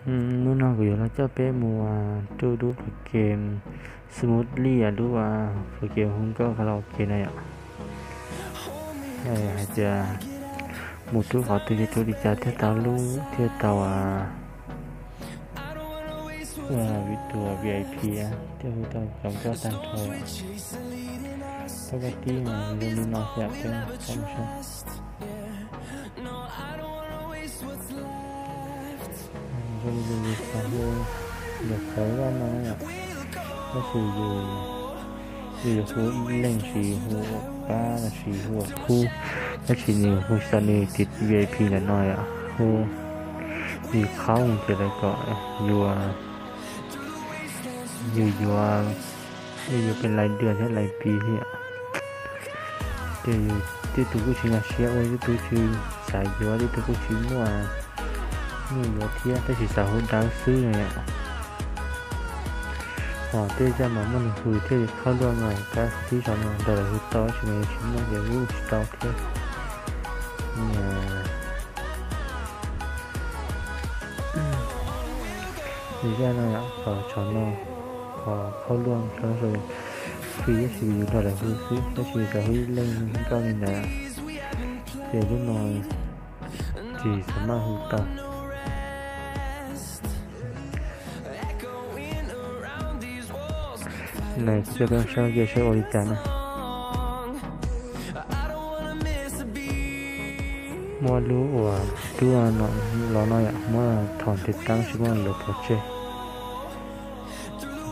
Hnub no kuv yuav los coj peb mus rub lub game Smoothly, lub game hu nkauj karaoke no yom. Hais tias mus rub qhov twg ces rub li cas thiaj tau lub, thiaj tau ua tus V I P thiab hu tau cov nkauj tag nrho. Pab kab tib mas zoo li no xwb peb tau saib. Zoo li yus xav hu, yus xav zaj no yom, tab sis yus, yus yuav hu ib leeg tsis hu ua pab los sis hu ua khub, tab sis nws hu tsis tau nws tus V I P ntawm no yom, hu, yus qhaub ces lawv kom yus, yus yuav, yus yuav pes lais dua thiab lais pis thiab. Ces yus tej tug kuj tsis nkag siab ua, tej tug tsis xav yuav, tej tug kuj tsis muaj, muaj yuav thiab, tab sis xav hu dawb xwb no yom. Ho tej zaj mas muaj nws hu thiaj li qhab luaj mas kab tib zaug no nrog lawv hu tau, tab sis mas yus tsis muaj ces hu tsis tau thiab. Yus zaj no yom, qhov tshov no, qhov qhaub luaj, qhov free tab sis yus nrog lawv hu xwb, tab sis yus xav hu ib leeg nkauj li ntawd ces lub no tsis xav maj hu tau. Nws kuj coj peb saib kiag saib ua li cas na. Muab lub uas rub los no yom, muab thom tes taab tsis muaj lawv pov tseg.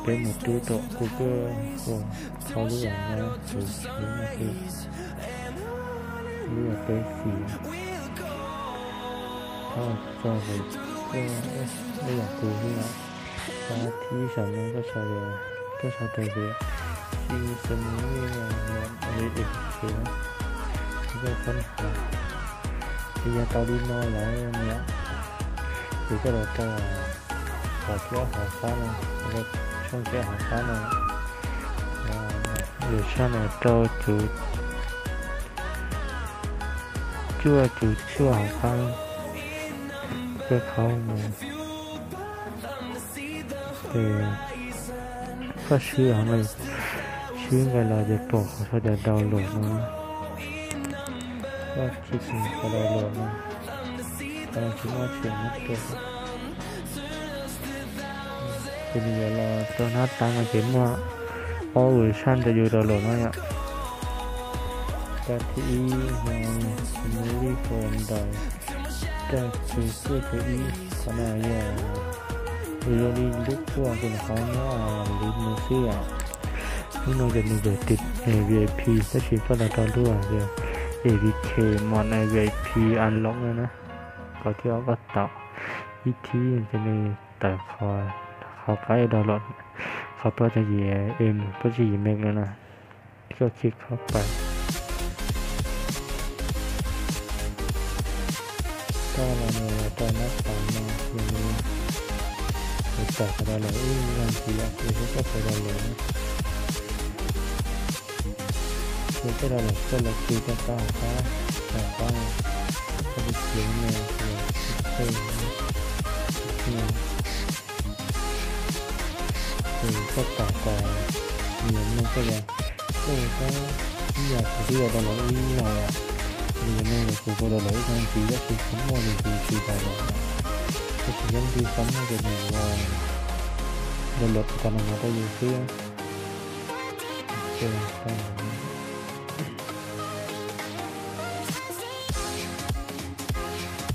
Peb mus rub tom kuv kawj ua thauj lub uas no, lub no, lub uas peb xis. Thauj txog ces ib yam kuv xwb yom. Kab tib zaug no koj sau tias, koj sau tag ces ib xwb mus li no, li A P K na, koj txhob niag qhov, ces yog tau li no lawm no, ces koj los rau qhov thiab hauv qab no, tshooj thiab hauv qab no, lwm sab no rau tus cuaj tus cuaj hauv qab, koj qhaub mus. Ces koj swb, swb nqes los ces pom qhov sau tias download no, koj klik qhov download no, tsis muaj tseem muab rau. Ces nws yuav los rau hnab tab no ces muaj ob version rau yus download no yom. Kab thib ib no, movie folder, raj txwv cuaj caum ib, qhov no yog zoo li lub kuaj tus qhov no li mus xwb yom. Lub no ces nws yog tus V I P tab sis koj los rau lub tias A P K Modern V I P Unlock no na, kom thiaj koj tau ib thib ces nws tawm qhov, qhov qab download, qhov plaub caug yim M, plaub caug yim meg no na. Koj klik qhov pais. Koj los mus rau nab tas no, yog li kuv tawm qhov download ib zaug ntxiv, ces koj tawm download na. Ces koj download koj los kis rau qab hauv qab, hauv qab no, koj li kis no, ces koj tawm tas, nws yuav nug koj tias, koj ua koj ib yam kuv twb yuav download ib zaug, nws yuav nug tias kuv puas download ib zaug ntxiv, tab sis kuv muaj ces kuv tsis download, tab sis yog leej twg xav muaj ces nws yuav download tas no rau yus xwb.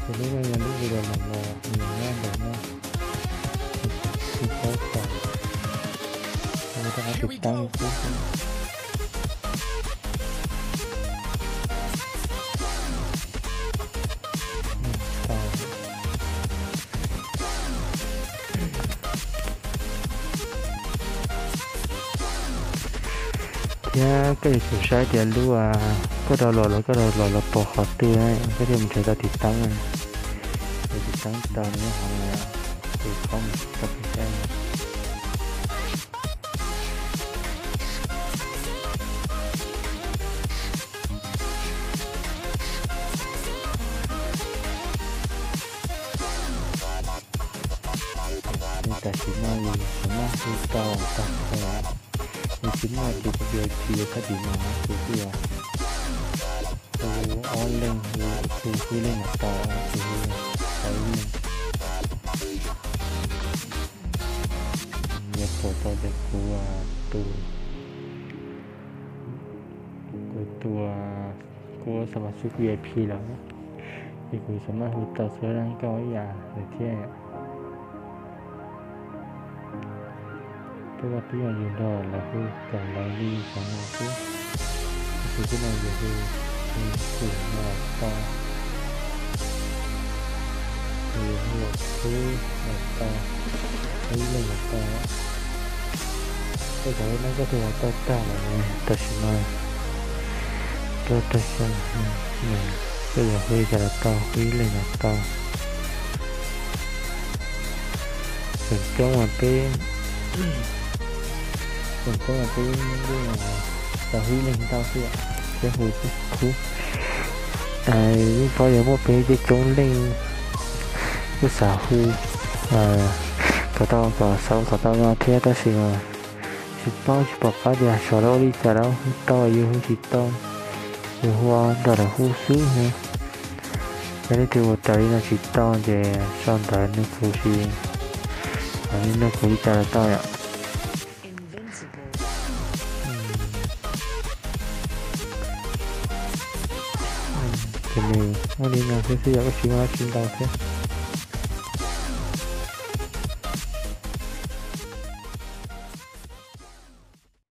Ces lub no yog lub video los los nws nyob ntawm no, tsis tau tawm, ua rau qhov tiv taab li xwb. Thiab koj yuav tsum saib tias lub koj download los koj download los pos qhov twg, koj thiaj mus nrhiav tau tiv taab. Tiv taab tau nyob hauv no, ces koj mus tau pes saib. Tam sim no yus tsuas muaj hu tau tag nrho, yus tsis muaj tus V I P tag tim no, tus twb yog hu ob leeg, hu ib leeg los tau, tus hu tau ib leeg. Yog pom tau tias kuv tus, kuv tus, kuv ua xas mas xwb V I P lawm, ces kuv tsuas muaj hu tau txhua leej nkauj ib yam lawm thiab. Peb vaj peb yog yus nrog lawv hu kom lawv li xyov no xwb. Tab sis tib no yus hu, hu xwb no los tau, yus hu xwb los tau, hu ib leeg los tau. Tej zaum lub neej koj twb los tau tag lawm, tam sim no tuaj tag xyoo, koj yuav hu li cas los tau, hu ib leeg los tau. Feem coob mas peb, feem coob mas peb yeej tau hu ib leeg ntau xwb, thiab hu khub. Yeej paub yuav muaj peb coob coob leej kuj xav hu kom tau, kom xav hu kom tau no thiab, tab sis mas tsis paub, tsis pom qab tias xyov lawv ua li cas lawv hu tau, yus hu tsis tau, yus hu nrog lawv hu xwb. Yog leej twg ua raws li no tsis tau ces sau ntawv nug kuv, nug kuv li cas los tau yom. Ces nws muaj li no xwb xwb yom, kuj tsis muaj dab tsi ntau thiab.